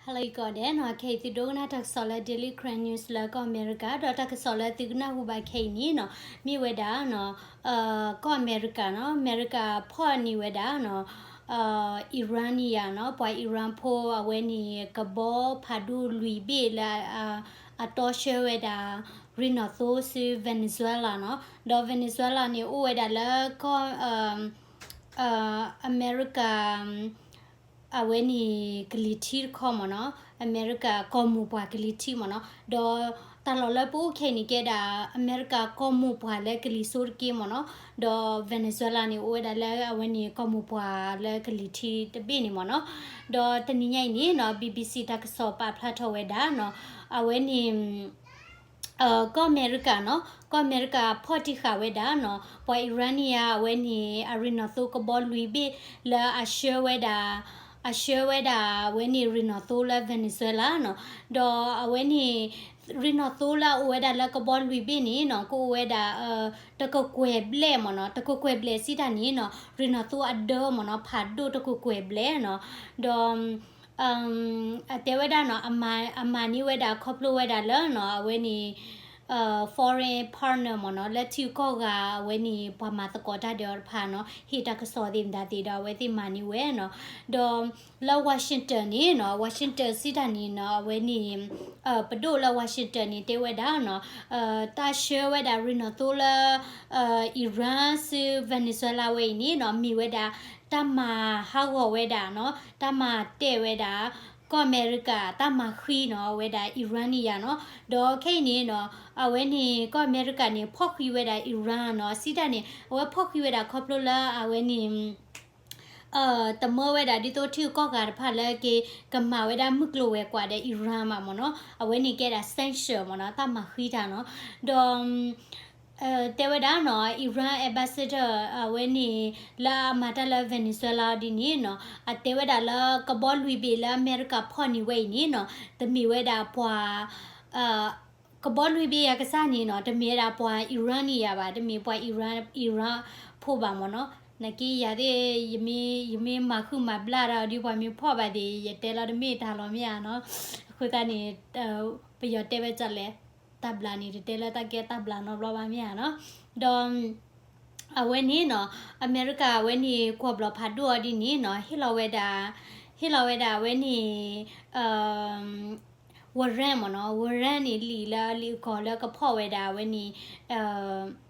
ဟါလၢအဂ့ၤကိးဂၤဒဲးနီၤ, ခဲအံၤသုဒိကနၣ်တၢ်ကစီၣ်လၢ Daily Karen News လၢကီၢ်အမဲရကၤ, ဒီးတၢ်ကစီၣ်လၢသုကနၢ်ဟူဘၣ်ခဲအံၤန့ၣ်နီၤ, မ့ၢ်ဝဲဒၣ်နီၤ, ကီၢ်အမဲရကၤနီၤ, အမဲရကၤဖီၣ်န့ၢ်ဝဲဒၣ်နီၤ, Iranian နီၤ, ပှၤ Iran ဖိအဝဲန့ၣ် ကဘီဖးဒိၣ်လွံၢ်ဘ့ၣ်လၢ အတီဆှၢဝဲဒၣ် ရ့ၣ်နီၣ်သိစ့ Venezuela နီၤ, ဒီး Venezuela န့ၣ် အိၣ်ဝဲဒၣ်လၢကီၢ် အမဲရကၤ အဝဲန့ၣ်ကလံၤထံးတခီမ့ၢ်နီၤ, အမဲရကၤကီၢ်မိၢ်ပှၢ်ကလံၤထံးမ့ၢ်နီၤ, ဒီးတၢ်လီၢ်လၢပအိၣ်ခဲအံၤန့ၣ် ကဲဒၣ်အမဲရကၤကီၢ်မိၢ်ပှၢ်လၢကလံၤစိးတက့ၢ်မ့ၢ်နီၤ, ဒီး Venezuela န့ၣ် အိၣ်ဝဲဒၣ်လၢအဝဲန့ၣ်ကီၢ်မိၢ်ပှၢ်လၢကလံၤထံးတဘ့ၣ်န့ၣ်မ့ၢ်နီၤ, ဒီးတနံၤညါအံၤန့ၣ်နီၤ BBC တၢ်ကစီၣ်ပာ်ဖျါထီၣ်ဝဲဒၣ်နီၤ, အဝဲန့ၣ် ကီၢ်အမဲရကၤနီၤ, ကီၢ်အမဲရကၤဖီၣ်တံၢ်ဃာ်ဝဲဒၣ်နီၤ, ပှၤ Iranian အဝဲန့ၣ် အရ့ၣ်နီၣ်သိကဘီလွံၢ်ဘ့ၣ်လၢအဆှၢဝဲဒၣ်, အဆှၢဝဲဒၣ်အဝဲန့ၣ်ရ့ၣ်နီၣ်သိလၢ Venezuela နီၤ, ဒီးအဝဲန့ၣ် ရ့ၣ်နီၣ်သိလၢအအိၣ်ဝဲဒၣ်လၢကဘီလွံၢ်ဘ့ၣ်န့ၣ်နီၤ, ကအိၣ်ဝဲဒၣ် တကကွဲၢ်ဘျဲၣ်မ့ၢ်နီၤ, တကကွဲၢ်ဘျဲၣ်စံးတၢ်န့ၣ်နီၤ, ရ့ၣ်နီၣ်သိအဒၢမ့ၢ်နီၤ, ဖးဒိၣ်တကကွဲၢ်ဘျဲၣ်နီၤ, ဒီး အတဲဝဲဒၣ်နီၤ, အမၤန့ၢ်ဝဲဒၣ်ခီဖျိဝဲဒၣ်လၢနီၤ, အဝဲန့ၣ် foreign partner မ့ၢ်နီၤ, လၢထံဂုၤကီၢ်ဂၤအဝဲန့ၣ် ပှၤမၤသကိးတၢ်ဒီးအီၤတဖၣ်နီၤ, ဟ့ၣ်တၢ်ကစီၣ်သ့ၣ်မတၤသ့ၣ်ဒီး အဝဲသ့ၣ်မၤန့ၢ်ဝဲနီၤ, ဒီးလၢ Washington န့ၣ်နီၤ, Washington စံးတၢ်န့ၣ်နီၤ, အဝဲန့ၣ် ပဒိၣ်လၢ Washington န့ၣ် တဲဝဲဒၣ်နီၤ, တၢ်ဆှၢဝဲဒၣ်ရ့ၣ်နီၣ်သိလၢ Iran ဆူ Venezuela ဝဲအံၤန့ၣ်နီၤ, မ့ၢ်ဝဲဒၣ် တၢ်မၤဟးဂီၤဝဲဒၣ်နီၤ, တၢ်မၤတဲာ်ဝဲဒၣ် ကီၢ်အမဲရကၤ တၢ်မၤဃံနီၤ, အဝဲဒၣ် Iranian နီၤ, ဒီးခဲအံၤန့ၣ်နီၤ, အဝဲန့ၣ် ကီၢ်အမဲရကၤန့ၣ် ဖီၣ်ဃံဝဲဒၣ် Iran နီၤ, စံးတၢ်န့ၣ် အဝဲဖီၣ်ဃံဝဲဒၣ်ခီဖျိလၢအဝဲန့ၣ် တမၢဝဲဒၣ်ဒ်သိးထံဂုၤကီၢ်ဂၤတဖၣ်လၢက့ၤ ကမၤဝဲဒၣ်မုၢ်ကျိၤဝဲၤကွာ်ဒီး Iran ဘၣ်မ့ၢ်နီၤ, အဝဲန့ၣ်ကဲဒၣ် sanction မ့ၢ်နီၤ, တၢ်မၤဃံတၢ်နီၤ, ဒီး တဲဝဲဒၣ်နီၤ, Iran ambassador အဝဲန့ၣ် လၢအမၤတၢ်လၢ Venezuela ဒ်န့ၣ်နီၤ, အတဲဝဲဒၣ်လၢကဘီလွံၢ်ဘ့ၣ်လၢအမဲရကၤဖီၣ်န့ၢ်ဝဲအံၤန့ၣ်နီၤ, တမ့ၢ်ဝဲဒၣ်ပှၤ ကဘီလွံၢ်ဘ့ၣ်အကစၢ်န့ၣ်နီၤ, တမ့ၢ်ဝဲဒၣ်ပှၤ Iranian ဘၣ်, တမ့ၢ်ပှၤ Iran, Iran ဖိဘၣ်မ့ၢ်နီၤ, နာ်က့ယၤသ့ၣ် ယမ့ၢ်မၤဃုမၤဘျါတၢ်ဒ်ပှၤမ့ၢ်ဖီၣ်ဘၣ်သ့ၣ် ယတဲလီၤတမ့ၢ်တၢ်လီၤမ့ၢ်ဧါနီၤ, အဃိသတးန့ၣ် ပယီၤတဲဝဲဒ်လဲၣ်, တၢ်ဘျါန့ၣ် တတဲလၢတၢ်ကဲတၢ်ဘျါနီတဘျီဘၣ်မ့ၢ်ဧါနီၤ, ဒီး အဝဲန့ၣ်နီၤ, အမဲရကၤအဝဲန့ၣ် ကွီၢ်ဘျီၣ်ဖးဒိၣ်အီၤဒ်န့ၣ်နီၤ, ဟ့ၣ်လီၤဝဲဒၣ်, ဟ့ၣ်လီၤဝဲဒၣ်အဝဲန့ၣ် warrant မ့ၢ်နီၤ, warrant န့ၣ် လံာ်လၢအလံာ်အကီၢ်လၢကဖီၣ်ဝဲဒၣ်အဝဲန့ၣ်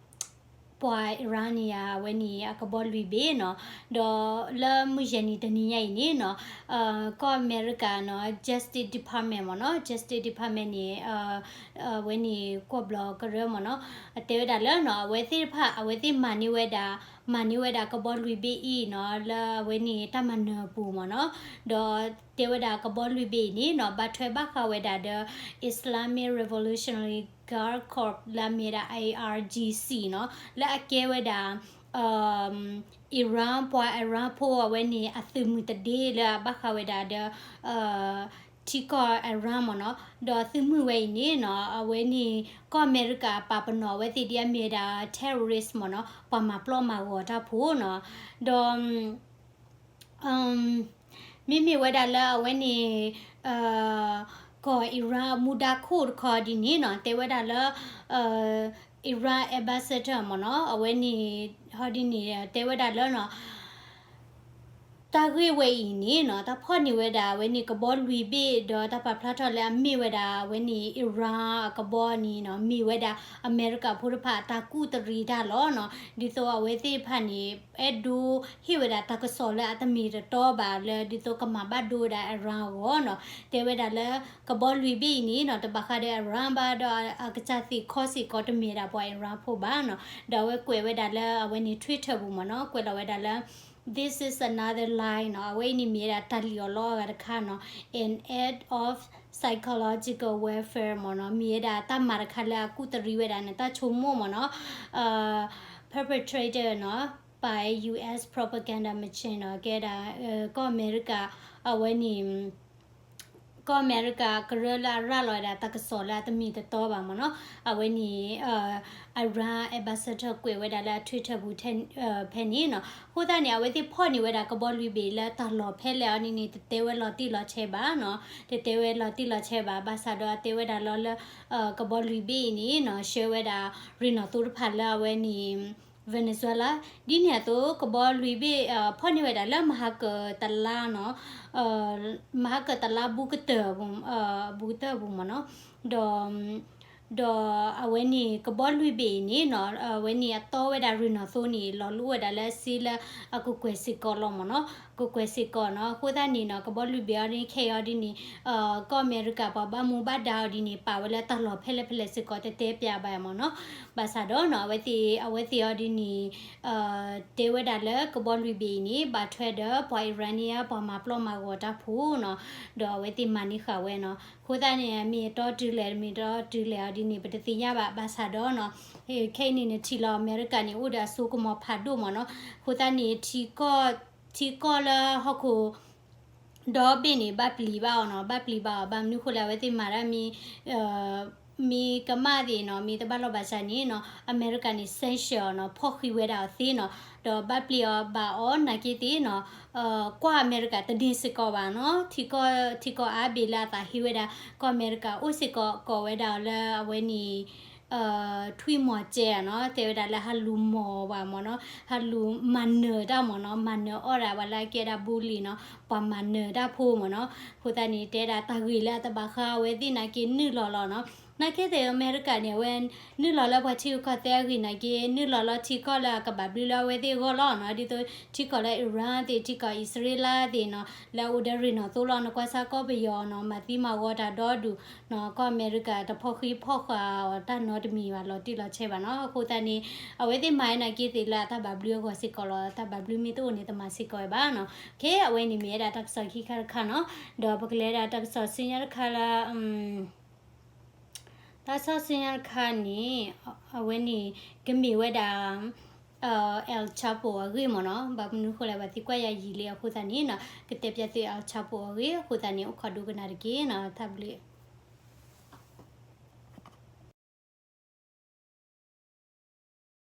ပှၤ Iranian အဝဲန့ၣ် အကဘီလွံၢ်ဘ့ၣ်နီၤ, ဒီးလၢမုၢ်ယဲၢ်နံၤတနံၤညါအံၤန့ၣ်နီၤ, ကီၢ်အမဲရကၤနီၤ Justice Department မ့ၢ်နီၤ, Justice Department န့ၣ် အဝဲန့ၣ်ကွီၢ်ဘျီၣ်ကရၢမ့ၢ်နီၤ, အတဲဝဲဒၣ်လၢနီၤ အဝဲသ့ၣ်တဖၣ် အဝဲသ့ၣ်မၤန့ၢ်ဝဲဒၣ်, မၤန့ၢ်ဝဲဒၣ်ကဘီလွံၢ်ဘ့ၣ်အံၤနီၤ လၢအဝဲန့ၣ်တၢ်မၤနၢၤအပူၤမ့ၢ်နီၤ, ဒီးတဲဝဲဒၣ်ကဘီလွံၢ်ဘ့ၣ်အံၤန့ၣ်နီၤ ဘၣ်ထွဲဘၣ်ဃးဝဲဒၣ်ဒီး Islamic Revolutionary Guard Corps လၢအမ့ၢ်ဝဲဒၣ် I R G C နီၤ လၢအကဲဝဲဒၣ် Iran ပှၤ Iran ဖိအဝဲန့ၣ် အသုးမုၢ်တဒ့လၢအဘၣ်ဃးဝဲဒၣ်ဒီး ထံကီၢ် Iran မ့ၢ်နီၤ, ဒီးသုးမုၢ်ဝဲအံၤန့ၣ်နီၤ အဝဲန့ၣ် ကီၢ်အမဲရကၤပာ်ပနီၣ်အဝဲသ့ၣ်ဒ်အမ့ၢ်ဝဲဒၣ် terrorist မ့ၢ်နီၤ, ပှၤမၤပျီမၤဂီၤတၢ်ဖိနီၤ, ဒီး မ့မ့ၢ်ဝဲဒၣ်လၢအဝဲန့ၣ် ကီၢ် Iran အမူဒါခိၣ်တခီဒ်န့ၣ်နီၤ တဲဝဲဒၣ်လၢ Iran ambassador မ့ၢ်နီၤ အဝဲန့ၣ် ဟီဒ်န့ၣ် တဲဝဲဒၣ်လၢနီၤ တၢ်ဂ့ၢ်ဝဲအံၤန့ၣ်နီၤ တၢ်ဖီၣ်န့ၢ်ဝဲဒၣ်အဝဲန့ၣ်ကဘီလွံၢ်ဘ့ၣ် ဒီးတၢ်ပာ်ဖျါထီၣ်လၢအမ့ၢ်ဝဲဒၣ်အဝဲန့ၣ် Iran အကဘီန့ၣ်နီၤ မ့ၢ်ဝဲဒၣ်အမဲရကၤဖိတဖၣ်အတၢ်ကူၣ်တရံးတၢ်လီၤနီၤ ဒ်သိးအဝဲသ့ၣ်တဖၣ်န့ၣ် အဲၣ်ဒိးဟ့ၣ်ဝဲဒၣ်တၢ်ကစီၣ်လၢအတမ့ၢ်တတီဘၣ်လၢဒ်သိးကမၤဘၣ်ဒိဝဲဒၣ် Iran အဂီၢ်နီၤ တဲဝဲဒၣ်လၢ ကဘီလွံၢ်ဘ့ၣ်အံၤန့ၣ်နီၤ တဘၣ်ဃးဒီး Iran ဘၣ်ဒီး အကစၢ်သ့ၣ်ခီစ့ၢ်ကီးတမ့ၢ်ဒၣ်ပှၤ Iran ဖိဘၣ်နီၤ ဒီးအဝဲကွဲးဝဲဒၣ်လၢအဝဲန့ၣ် Twitter ပူၤမ့ၢ်နီၤ ကွဲးလီၤဝဲဒၣ်လၢ This is another lie နီၤ အဝဲအံၤန့ၣ်မ့ၢ်ဝဲဒၣ်တၢ်လံၣ်အီၣ်လီအီၣ်အဂၤတခါနီၤ an act of psychological warfare မ့ၢ်နီၤ မ့ၢ်ဝဲဒၣ်တၢ်မၤတခါလၢအကူၣ်တရံးဝဲဒၣ်န့ၣ် တၢ်ဆိကမိၣ်မ့ၢ်နီၤ perpetrated နီၤ by U S propaganda machine နီၤ ကဲဒၣ် ကီၢ်အမဲရကၤ အဝဲန့ၣ် ကီၢ်အမဲရကၤကရၢလၢအရၤလီၤဝဲဒၣ်တၢ်ကစီၣ်လၢအတမ့ၢ်တတီဘၣ်မ့ၢ်နီၤ, အဝဲန့ၣ် Iran ambassador ကွဲးဝဲဒၣ်လၢအ Twitter ပူၤဖဲန့ၣ်နီၤ. အဃိသတးန့ၣ် အဝဲသ့ၣ်ဖီၣ်န့ၢ်ဝဲဒၣ်ကဘီလွံၢ်ဘ့ၣ်လၢတၢ်လီၢ်ဖဲလဲၣ်အီၤဒ်န့ၣ် တတဲဝဲလီၤတံၢ်လီၤဆဲးဘၣ်နီၤ, တတဲဝဲလီၤတံၢ်လီၤဆဲးဘၣ်. ဘၣ်ဆၣ်ဒီးအတဲဝဲဒၣ်လီၤလၢ ကဘီလွံၢ်ဘ့ၣ်အံၤန့ၣ်နီၤ ဆှၢဝဲဒၣ်ရ့ၣ်နီၣ်သိတဖၣ်လၢအဝဲန့ၣ် Venezuela ဒ်န့ၣ်အသိး ကဘီလွံၢ်ဘ့ၣ် ဖီၣ်န့ၢ်ဝဲဒၣ်လၢမဟါကတလါနီၤ, မဟါကတလါဘူးကတၢၢ် ဘူးကတၢၢ်အပူၤမ့ၢ်နီၤ, ဒီး ဒီးအဝဲန့ၣ်ကဘီလွံၢ်ဘ့ၣ်အံၤန့ၣ်နီၤ အဝဲန့ၣ်အတီဝဲဒၣ်ရ့ၣ်နီၣ်သိန့ၣ် လီၤလိဝဲဒၣ်လၢစ့လၢအကကွဲၢ်စ့ၢ်ကီးလီၤမ့ၢ်နီၤ, ကကွဲၢ်စ့ၢ်ကီးနီၤ. အဃိသတးန့ၣ်နီၤ ကဘီလွံၢ်ဘ့ၣ်အီၤဒ်န့ၣ် ခဲအံၤအီၤဒ်န့ၣ် ကီၢ်အမဲရကၤပှၤဘၣ်မူဘၣ်ဒါအီၤဒ်န့ၣ် ပာ်ဝဲလၢတၢ်လီၢ်ဖဲလဲၣ်ဖဲလဲၣ်စ့ၢ်ကီး တတဲပၠးဘၣ်မ့ၢ်နီၤ. ဘၣ်ဆၣ်ဒီးနီၤ အဝဲသ့ၣ် အဝဲသ့ၣ်အီၤဒ်န့ၣ် တဲဝဲဒၣ်လၢကဘီလွံၢ်ဘ့ၣ်အံၤန့ၣ် ဘၣ်ထွဲဒီးပှၤ Iranian ပှၤမၤပျီမၤဂီၤတၢ်ဖိနီၤ, ဒီးအဝဲသ့ၣ်မၤန့ၢ်ဃာ်ဝဲနီၤ. အဃိသတးန့ၣ် မ့ၢ်အတီတုၤလဲၣ် မ့ၢ်အတီတုၤလဲၣ်အီၤဒ်န့ၣ် ပတသ့ၣ်ညါဘၣ်. ဘၣ်ဆၣ်ဒီးနီၤ ခဲအံၤန့ၣ်နထံၣ်လီၤ အမဲရကၤန့ၣ် အိၣ်ဒီးအစိကမီၤဖးဒိၣ်မ့ၢ်နီၤ. အဃိသတးန့ၣ် ထံကီၢ် ထံကီၢ်လၢဟီၣ်ခိၣ် ဒီဘ့ၣ်န့ၣ် ဘၣ်ပျံၤဘၣ်အီၤနီၤ, ဘၣ်ပျံၤဘၣ်အီၤ ဘၣ်မနုၤဃိလဲၣ် အဝဲသ့ၣ်မၤတၢ်မ့ၢ် မ့ၢ်ကမၣ်သ့ၣ်နီၤ မ့ၢ်တဘၣ်လီၢ်ဘၣ်စၢ်န့ၣ်နီၤ အမဲရကၤန့ၣ် sanction အီၤနီၤ ဖီၣ်ဃံးဝဲဒၣ်အီၤသ့နီၤ, ဒီးဘၣ်ပျံၤအီၤဘၣ်အီၤနာ်က့သ့ၣ်နီၤ ကွၢ်အမဲရကၤတန့ၢ်စ့ၢ်ကီးဘၣ်နီၤ, ထံကီၢ် ထံကီၢ်အါဘ့ၣ်လၢအသးဟ့ဝဲဒၣ် ကီၢ်အမဲရကၤအိၣ်စ့ၢ်ကီး ကိးဝဲဒၣ်အီၤလၢအဝဲန့ၣ် ထွံၣ်မီၤကဲးနီၤ, တဲဝဲဒၣ်လၢဟးလူၤမီၤပှၤမ့ၢ်နီၤ, ဟးလူၤမၤနၢၤတၢ်မ့ၢ်နီၤ, မၤနၢၤအီၣ်ဒၣ်ပှၤလၢအကဲဒၣ် bully နီၤ, ပှၤမၤနၢၤတၢ်ဖိမ့ၢ်နီၤ. အဃိသတးန့ၣ် တဲဒၣ်တၢ်ဂ့ၢ်လၢအတဘၣ်ဃးအဝဲသ့ၣ်နာ်က့နုာ်လီၤလီၤနီၤ. နာ်က့သ့ၣ်အမဲရကၤန့ၣ် အဝဲနုာ်လီၤလၢပှၤထံဂုၤကီၢ်သဲးအဂ့ၢ်နာ်က့ နုာ်လီၤလၢထံကီၢ်လၢအကဘၣ်ဘျုးလၢအဝဲသ့ၣ်အဂီၢ်လီၤနီၤ, ဒ်သိးထံကီၢ်လၢ Iran သ့ၣ် ထံကီၢ်အံၣ်စရ့လးသ့ၣ်နီၤ လၢအအိၣ်ဒီးရ့ၣ်နီၣ်သိလီၤ. နကွၢ်စ့ၢ်ကီးပယီၤနီၤ မၤသံမၤဂီၤတၢ်ဒီဒူၣ်နီၤ, ကီၢ်အမဲရကၤတဖီၣ်ဃံးဖီၣ်ဃာ်အီၤတၢ်နီတမံၤဘၣ် လီၤတံၢ်လီၤဆဲးဘၣ်နီၤ. အဃိသတးန့ၣ် အဝဲသ့ၣ်မၤဝဲနာ်က့သ့ၣ်လၢအတၢ်ဘၣ်ဘျုးအဂီၢ်စ့ၢ်ကီးလီၤ. တၢ်ဘၣ်ဘျုးမ့ၢ်တအိၣ်န့ၣ် တမၤစ့ၢ်ကီးဝဲဘၣ်နီၤ. ခဲအဝဲန့ၣ်မ့ၢ်ဝဲဒၣ်တၢ်ကစီၣ်ခံခါတခါနီၤ, ဒီးပကလဲၤဒၣ်တၢ်ကစီၣ်ဆူညါတခါလၢ တၢ်ကစီၣ်ဆူညါတခါန့ၣ် အဝဲန့ၣ် ကမ့ၢ်ဝဲဒၣ် El Chapo အဂ့ၢ်မ့ၢ်နီၤ. ဘၣ်မနုၤဃိလဲၣ် ပှၤသံကွၢ်ယၤယံာ်လံအဃိသတးန့ၣ်နီၤ ကတဲပၠးသု El Chapo အဂ့ၢ်အဃိသတးန့ၣ် အိၣ်ခိးဒိကနၣ်တက့ၢ်နီၤ. တၢ်ဘျုး